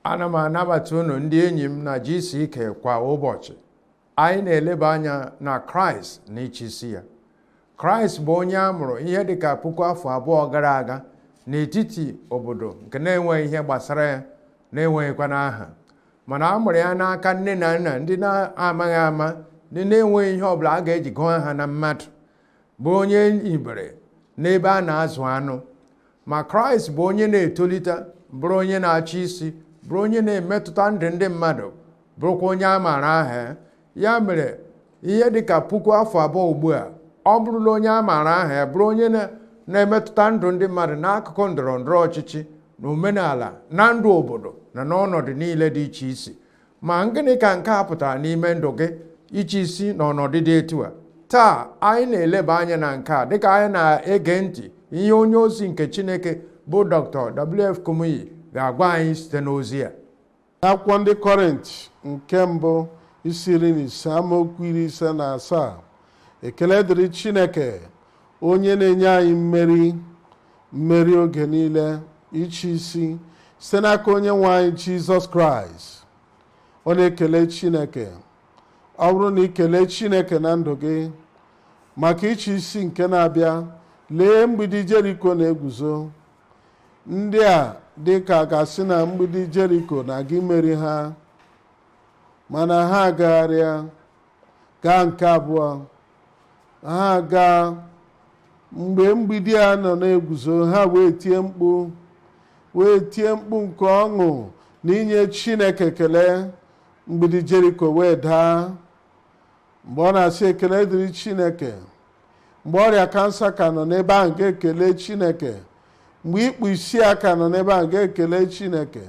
Ana m anabata unu ndị enyi m na GCK kwa ụbọchị. Anyị na-eleba anya na Kraịst na ịchịisi ya. Kraịst bụ onye a mụrụ ihe dịka 2000 gara aga n'etiti obodo nke na-enweghị ihe gbasara ya, na-enweghịkwa aha. Mana a mụrụ ya n'aka nne na nna ndị na-amaghị ama, ndị na-enweghị ihe ọbụla a ga-eji gụọ ha na mmadụ, bụ onye ibere n'ebe a na-azụ anụ. Ma Kraịst bụ onye na-etolite, bụrụ onye na-achị isi, bụrụ onye na-emetụta ndụ ndị mmadụ, bụrụkwa onye a maara aha ya. Ya mere, ihe dịka 2000 ugbu a, ọ bụrụla onye a maara aha ya, bụrụ onye na-emetụta ndụ ndị mmadụ n'akụkụ ndọrọ ndọrọ ọchịchị na omenala na ndụ obodo na n'ọnọdụ niile dị iche iche. Ma gịnị ka nke a pụtara n'ime ndụ gị, ịchị isi na ọnọdụ dị etu a? Taa anyị na-eleba anya na nke a dịka anyị na-ege ntị ihe onye ozi nke Chineke bụ Dr. W.F. Kumuyi ga-agwa anyị site n'ozi a. Akwụkwọ Ndị Kọrint nke mbụ, isi 15, amaokwu 57. Ekele dịrị Chineke, onye na-enye anyị mmeri, mmeri oge niile, ịchị isi site n'aka onye nwe anyị Jizọs Kraịst. Ọ na-ekele Chineke. Ọ bụrụ na ị kelee Chineke na ndụ gị maka ịchị isi nke na-abịa, lee mgbidi Jeriko na-eguzo. Ndị a dị ka ga-asị na mgbidi Jeriko na-aga imeri ha, mana ha agagharịa gaa nke abụọ. Ha gaa, mgbe mgbidi a nọ na-eguzo, ha wee tie mkpu, wee tie mkpu nke ọṅụ na inye Chineke ekele. Mgbidi Jeriko wee daa. Mgbe ọ na-asị ekele dịrị Chineke, mgbe ọrịa kansa ka nọ n'ebe ahụ, ga-ekele Chineke. Mgbe ikpu isi aka nọ n'ebe ahụ, ga-ekele Chineke.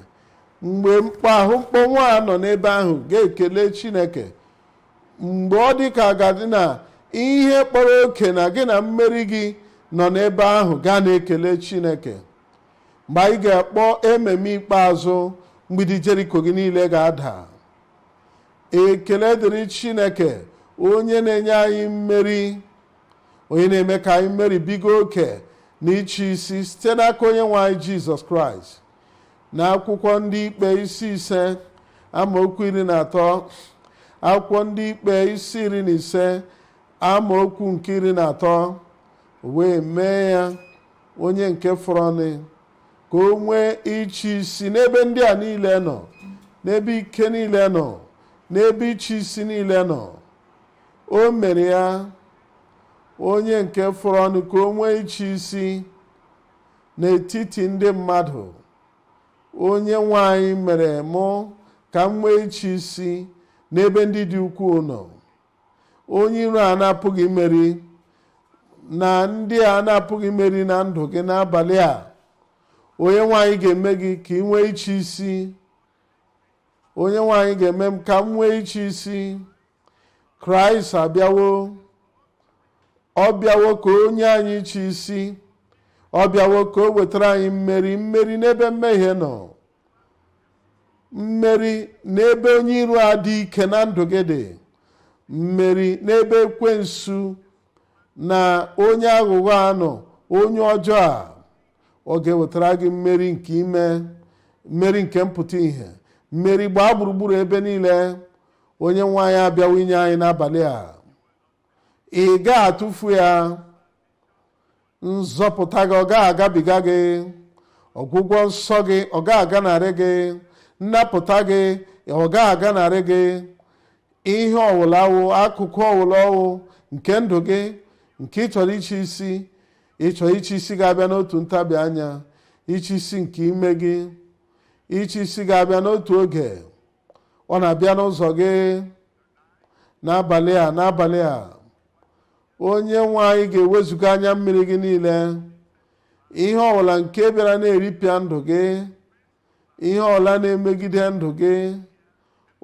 Mgbe mkpọ ahụ mkpọnwụ a nọ n'ebe ahụ, ga-ekele Chineke. Mgbe ọ dị ka gadị na ihe kpọrọ oke na gị na mmeri gị nọ n'ebe ahụ, gaa na-ekele Chineke. Mgbe anyị ga-akpọ ememe ikpeazụ, mgbidi Jeriko gị niile ga-ada. Ekele dịrị Chineke, onye na-enye anyị mmeri, onye na-eme ka anyị meribiga oke na ịchị isi site n'aka onye nwe anyị Jizọs Kraịst. Na akwụkwọ Ndị Ikpe isi 5, amaokwu 13. Akwụkwọ Ndị Ikpe isi 15, amaokwu nke 13. Wee mee ya onye nke fọrọnụ ka o nwee ịchị isi n'ebe ndị a niile nọ, n'ebe ike niile nọ, n'ebe ịchị isi niile nọ. O mere ya onye nke fọrọnụ ka o nwee ịchị isi n'etiti ndị mmadụ. Onye nwe anyị mere mụ ka m nwee ịchị isi n'ebe ndị dị ukwuu nọ. Onye iro a na-apụghị imeri na ndị a na-apụghị imeri na ndụ gị n'abalị a, onye nwe anyị ga-eme gị ka ị nwee ịchị isi. Onye nwe anyị ga-eme m ka m nwee ịchị isi. Kraịst abịawo. Ọ bịawo ka onye anyị ịchị isi. Ọ bịawo ka o wetara anyị mmeri, mmeri n'ebe mmehie nọ, mmeri n'ebe onye iro a dị ike na ndụ gị dị, mmeri n'ebe ekwensu na onye aghụghọ a nọ, onye ọjọọ a. Ọ ga-ewetara gị mmeri nke ime, mmeri nke mpụta ìhè, mmeri gbaa gburugburu ebe niile. Onye nwe anyị abịawo inye anyị n'abalị a. Ị ga-atụfu ya. Nzọpụta gị ọ ga-agabiga gị, ọgwụgwọ nsọ gị ọ ga-aganarị gị, nnapụta gị ọ ga-aganarị gị. Ihe ọwụla wụ akụkụ ọwụla ọwụ nke ndụ gị nke ị chọrọ ịchị isi, ịchọ ịchị isi ga-abịa n'otu ntabi anya. Ịchị isi nke ime gị, ịchị isi ga-abịa n'otu oge. Ọ na-abịa n'ụzọ gị n'abalị a. N'abalị a, onye nwe anyị ga-ewezuga anya mmiri gị niile. Ihe ọbụla nke bịara na-eripịa ndụ gị, ihe ọbụla na-emegide ndụ gị,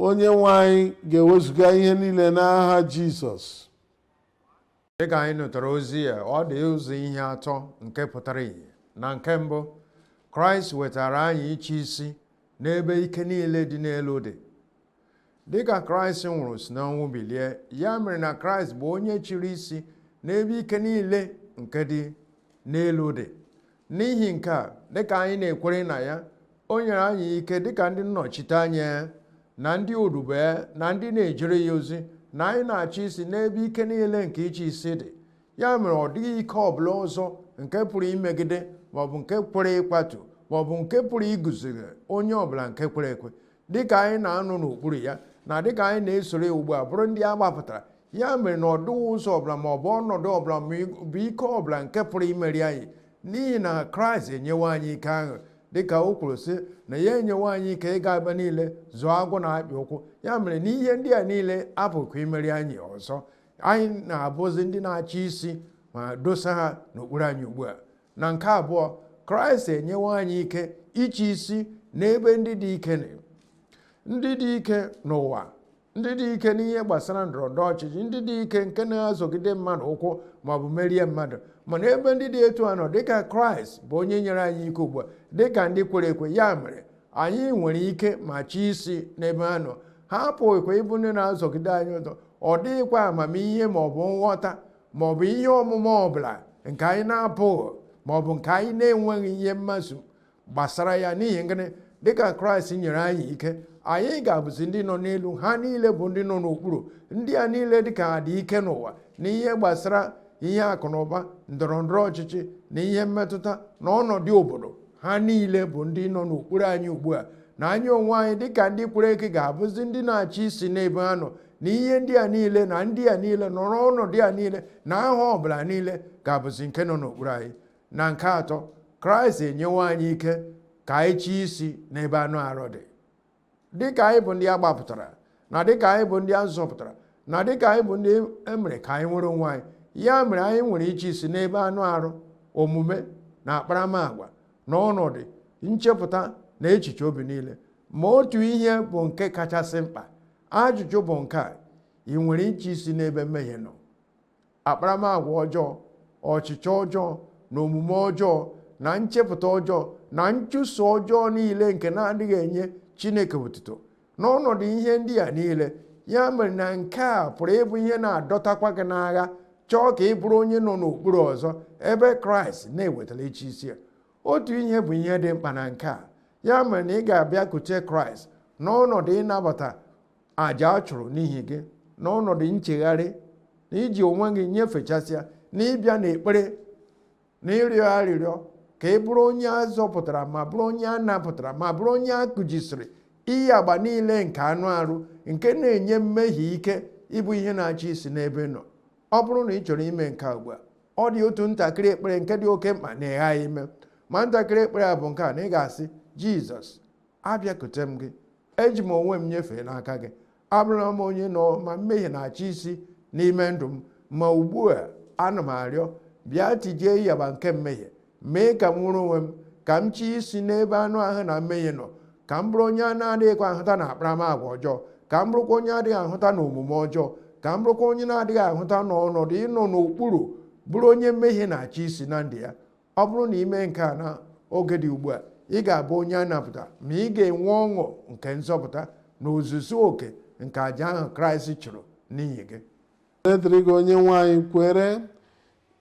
onye nwe anyị ga-ewezuga ihe niile n'aha Jizọs. Dịka anyị nụtara ozi ya, ọ dị ụzọ ihe atọ nke pụtara ìhè. Na nke mbụ, Kraịst wetara anyị ịchị isi n'ebe ike niile dị n'elu dị. Dịka Kraịst nwụrụ si n'ọnwụ bilie, ya mere na Kraịst bụ onye chịrị isi n'ebe ike niile nke dị n'elu dị. N'ihi nke a, dịka anyị na-ekwere na ya, O nyere anyị ike dịka ndị nnọchite anya ya na ndị odibo ya na ndị na-ejere ya ozi, na anyị na-achị isi n'ebe ike niile nke ịchị isi dị. Ya mere ọ dịghị ike ọbụla ọzọ nke pụrụ imegide maọbụ nke kwere ịkwatu maọbụ nke pụrụ iguzogide onye ọbụla nke kwere ekwe. Dịka anyị na-anọ n'okpuru ya na dịka anyị na-esoro ya ugbu a bụrụ ndị a gbapụtara, ya mere na ọ dịghị ụzọ ọbụla maọbụ ọnọdụ ọbụla ma bụ ike ọbụla nke pụrụ imeri anyị, n'ihi na Kraịst enyewo anyị ike ahụ, dịka o kwuru sị na ya enyewo anyị ike ịga ebe niile zọọ agwọ na akpị ụkwụ. Ya mere na ihe ndị a niile apụghịkwa imeri anyị ọzọ. Anyị na-abụzi ndị na-achị isi ma dosa ha n'okpuru anyị ugbu a. Na nke abụọ, Kraịst enyewo anyị ike ịchị isi n'ebe ndị dị ike nọ, ndị dị ike n'ụwa, ndị dị ike n'ihe gbasara ndọrọndọrọ ọchịchị, ndị dị ike nke na-azọgide mmadụ ụkwụ maọbụ merie mmadụ. Mana ebe ndị dị etu a nọ, dịka Kraịst bụ onye nyere anyị ike ugbu a dịka ndị kwere ekwe, ya mere anyị nwere ike ma chi isi n'ebe ha nọ. Ha apụghịkwa ịbụ ndị na-azọgide anyị ụzọ. Ọ dịghịkwa amamihe maọbụ nghọta maọbụ ihe ọmụma ọbụla nke anyị na-apụghị maọbụ nke anyị na-enweghị ihe mmasị gbasara ya. N'ihi gịnị? Dịka Kraịst nyere anyị ike, anyị ga-abụzi ndị nọ n'elu, ha niile bụ ndị nọ n'okpuru. Ndị a niile dịka ha dị ike n'ụwa n'ihe gbasara ihe akụ na ụba, ndọrọ ndọrọ ọchịchị na ihe mmetụta na ọnọdụ obodo, ha niile bụ ndị nọ n'okpuru anyị ugbu a. Na anyị onwe anyị dịka ndị kwere ekwe ga-abụzi ndị na-achị isi n'ebe ha nọ, na ihe ndị a niile na ndị a niile nọrọ ọnọdụ a niile na aha ọbụla niile ga-abụzi nke nọ n'okpuru anyị. Na nke atọ, Kraịst enyewo anyị ike ka anyị chie isi n'ebe anụ arụ dị. Dịka anyị bụ ndị a gbapụtara, na dịka anyị bụ ndị a zọpụtara, na dịka anyị bụ ndị emere ka anyị nwere onwe anyị, ya mere anyị nwere iche isi n'ebe anụ arụ, omume na akparamagwa na ọnọdụ nchepụta na echiche obi niile. Ma otu ihe bụ nke kachasị mkpa, ajụjụ bụ nke a: ị nwere iche isi n'ebe mmehie nọ? Akparamagwa ọjọọ, ọchịchọ ọjọọ na omume ọjọọ na nchepụta ọjọọ na nchụso ọjọọ niile nke na-adịghị enye Chineke otuto n'ọnọdụ ihe ndị a niile. Ya mere na nke a pụrụ ịbụ ihe na-adọtakwa gị n'agha, chọọ ka ị bụrụ onye nọ n'okpuru ọzọ ebe Kraịst na-ewetara ịchị isi ya. Otu ihe bụ ihe dị mkpa na nke a, ya mere na ị ga-abịakwute Kraịst n'ọnọdụ ịnabata àjà a chụrụ n'ihi gị, n'ọnọdụ nchegharị na iji onwe gị nyefechasịa, na ịbịa n'ekpere na ịrịọ arịrịọ ka ị bụrụ onye a zọpụtara ma bụrụ onye a napụtara ma bụrụ onye a kụjisiri iyi agba niile nke anụ arụ nke na-enye mmehie ike ịbụ ihe na-achị isi n'ebe nọ. Ọ bụrụ na ị chọrọ ime nke a ugbu a, ọ dị otu ntakịrị ekpere nke dị oke mkpa na ị ghaghị ime. Ma ntakịrị ekpere a bụ nke a, na ị ga-asị: Jizọs, abịakute m gị, eji m onwe m nyefee n'aka gị. Abụrụla m onye nọ ma mmehie na-achị isi n'ime ndụ m, ma ugbu a ana m arịọ, bịa tijie ịyaba nke mmehie, mee ka m nwere onwe m, ka m chie isi n'ebe anụ ahụ na mmehie nọ, ka m bụrụ onye a na-adịghịkwa ahụta na akparamagwa ọjọọ, ka m bụrụkwa onye adịghị ahụta na omume ọjọọ, ka m bụrụkwa onye na-adịghị ahụta n'ọnọdụ ịnọ n'okpuru, bụrụ onye mmehie na-achị isi na ndụ ya. Ọ bụrụ na ime nke a na oge dị ugbu a, ị ga-abụ onye a napụta, ma ị ga-enwe ọṅụ nke nzọpụta na ozuzu oke nke àjà ahụ Kraịst chụrụ n'ihi gị. Dịrị gị onye nwe anyị, kwere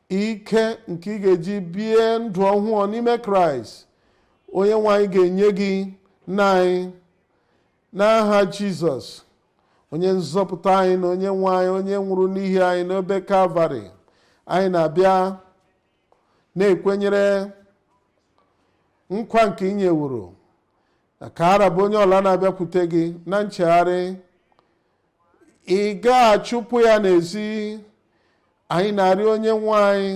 ike nke ị ga-eji bie ndụ ọhụụ n'ime Kraịst. Onye nwe anyị ga-enye gị nna anyị n'aha Jizọs, onye nzọpụta anyị na onye nwe anyị, onye nwụrụ n'ihi anyị n'obe Kalvarị. Anyị na-abịa na-ekwenyere nkwa nke ị nyeworo ka arabụ onye ọla na-abịakwute gị na nchegharị, ị ga-achụpụ ya n'ezi. Anyị na-arịọ onye nwe anyị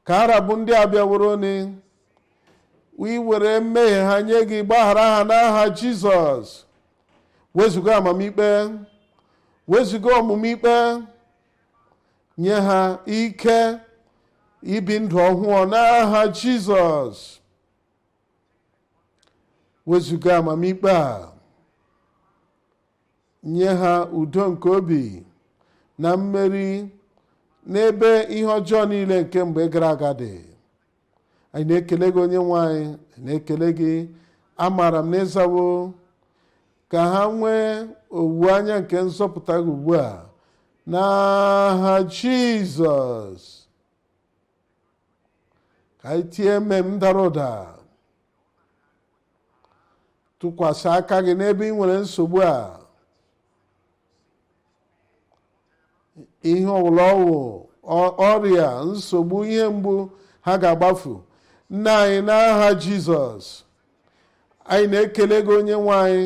ka arabụ ndị abịaworo iwere mmehie ha nye gị, gbaghara ha n'aha Jizọs. Wezuga amamikpe, wezuga omume ikpe, nye ha ike ibi ndụ ọhụụ n'aha Jizọs. Wezuga amamikpe a, nye ha udo nke obi na mmeri n'ebe ihe ọjọọ niile nke mgbe gara aga dị. Anyị na-ekele gị onye nwe anyị, na-ekele gị. Amaara m na ịzawo ka ha nwee owuwe anya nke nzọpụta gị ugbu a n'aha Jizọs. Ka anyị tie mmem dara ụda. Tụkwasị aka gị n'ebe ị nwere nsogbu a. Ihe ọbụla ọwụ ọrịa, nsogbu, ihe mgbu, ha ga-agbafu. Nna anyị, n'aha Jizọs, anyị na-ekele gị, onye nwe anyị,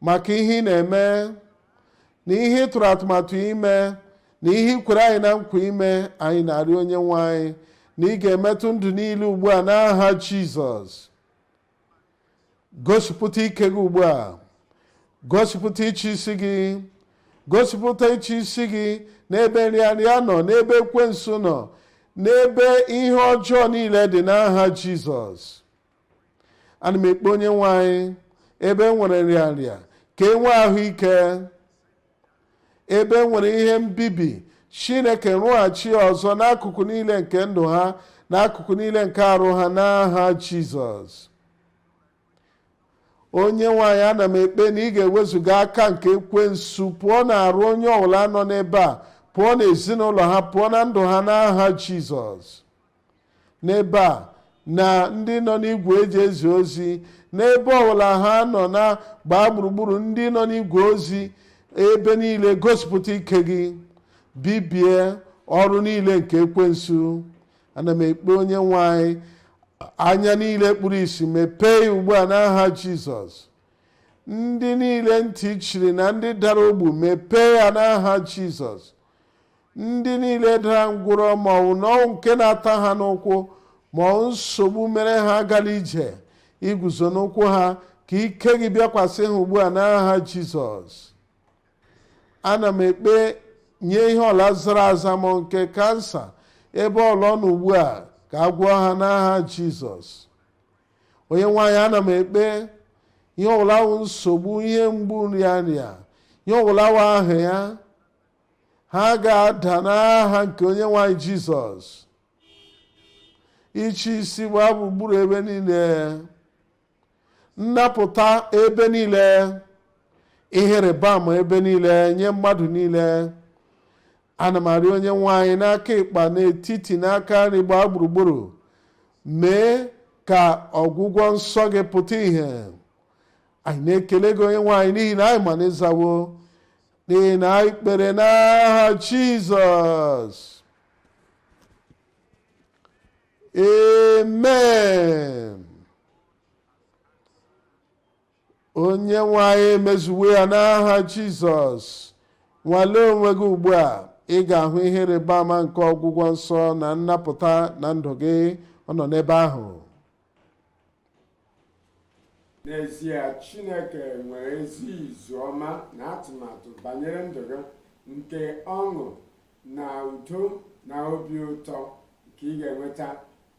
maka ihe ị na-eme na ihe ị tụrụ atụmatụ ime na ihe ị kwere anyị na nkwa ime. Anyị na-arịọ, onye nwe anyị, na ị ga-emetụ ndụ niile ugbu a n'aha Jizọs. Gosipụta ike gị ugbu a, gosipụta ịchị isi gị, gosipụta ịchị isi gị n'ebe nrịanrịa nọ, n'ebe ekwensu nọ, n'ebe ihe ọjọọ niile dị, n'aha Jizọs. Ana m ekpe, onye nwe anyị, ebe e nwere nrịanrịa, ka e nwee ahụike. Ebe e nwere ihe mbibi, Chineke, rụghachi ọzọ n'akụkụ niile nke ndụ ha, n'akụkụ niile nke arụ ha, n'aha Jizọs. Onye nwe anyị, ana m ekpe na ị ga-ewezuga aka nke ekwensu pụọ na-arụ onye ọbụla nọ n'ebe a, pụọ n'ezinụlọ ha, pụọ na ndụ ha, n'aha Jizọs. N'ebe a na ndị nọ n'igwe eji ezi ozi, n'ebe ọbụla ha nọ na gbaa gburugburu, ndị nọ n'igwe ozi ebe niile, gosipụta ike gị, bibie ọrụ niile nke ekwensu. Ana m ekpe, onye nwe anyị, anya niile kpuru isi, mepee ya ugbu a n'aha Jizọs. Ndị niile ntị chiri na ndị dara ogbu, mepee ya n'aha Jizọs. Ndị niile dara ngwụrọ, ma ọ bụ n'ọnwụ nke na-ata ha n'ụkwụ, ma ọ nsogbu mere ha agala ije iguzo n'ụkwụ ha, ka ike gị bịakwasị ha ugbu a n'aha Jizọs. Ana m ekpe nye ihe ọla zara aza ma nke kansa, ebe ọla nọ ugbu a, ka a gwọọ ha n'aha Jizọs. Onye nwe anyị, ana m ekpe, ihe ọbụla wụ nsogbu, ihe mgbu, nrịanrịa, ihe ọbụla wụ aha ya, ha ga-ada n'aha nke onye nwe anyị Jizọs. Ịchị isi gbaa gburugburu ebe niile, nnapụta ebe niile, ihe ịrịba ama ebe niile nye mmadụ niile. Ana m arịọ, onye nwe anyị, n'aka ịkpa, n'etiti, n'aka nri, gbaa gburugburu, mee ka ọgwụgwọ nsọ gị pụta ìhè. Anyị na-ekele gị, onye nwe anyị, n'ihi na anyị ma na ịzawo, n'ihi na anyị kpere n'aha Jizọs, amen. Onye nwe anyị emezuwo ya n'aha Jizọs. Nwalee onwe gị ugbu a, ị ga-ahụ ihe ịrịba ama nke ọgwụgwọ nsọ na nnapụta na ndụ gị. Ọ nọ n'ebe ahụ. N'ezie, Chineke nwere ezi izu ọma na atụmatụ banyere ndụ gị, nke ọṅụ na udo na obi ụtọ nke ị ga-enweta,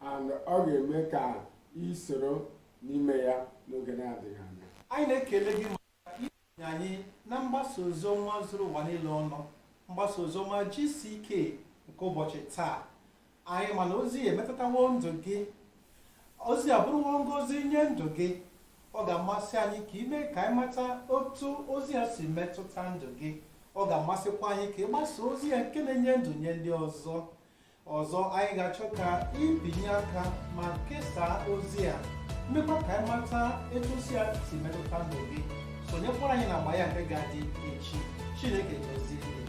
and ọ ga-eme ka ị soro n'ime ya n'oge na-adịghị anya. Anyị na-ekele gị maka isonye anyị na mgbasa oziọma zuru ụwa niile ọnụ, mgbasa oziọma GCK nke ụbọchị taa. Anyị mana ozi ya emetụtawo ndụ gị, ozi a bụrụwo ngọzi nye ndụ gị. Ọ ga-amasị anyị ka ime ka anyị mata otu ozi ya si metụta ndụ gị. Ọ ga-amasịkwa anyị ka ị gbasa ozi ya nke na-enye ndụ nye ndị ọzọ. Ọzọ, anyị ga-achọ ka ibinye aka ma kesaa ozi a, mmekwa ka anyị mata etu ozi ya si metụta ndụ gị. Sonyekwara anyị na agba ya nke ga-adị echi. Chineke gọzie gị.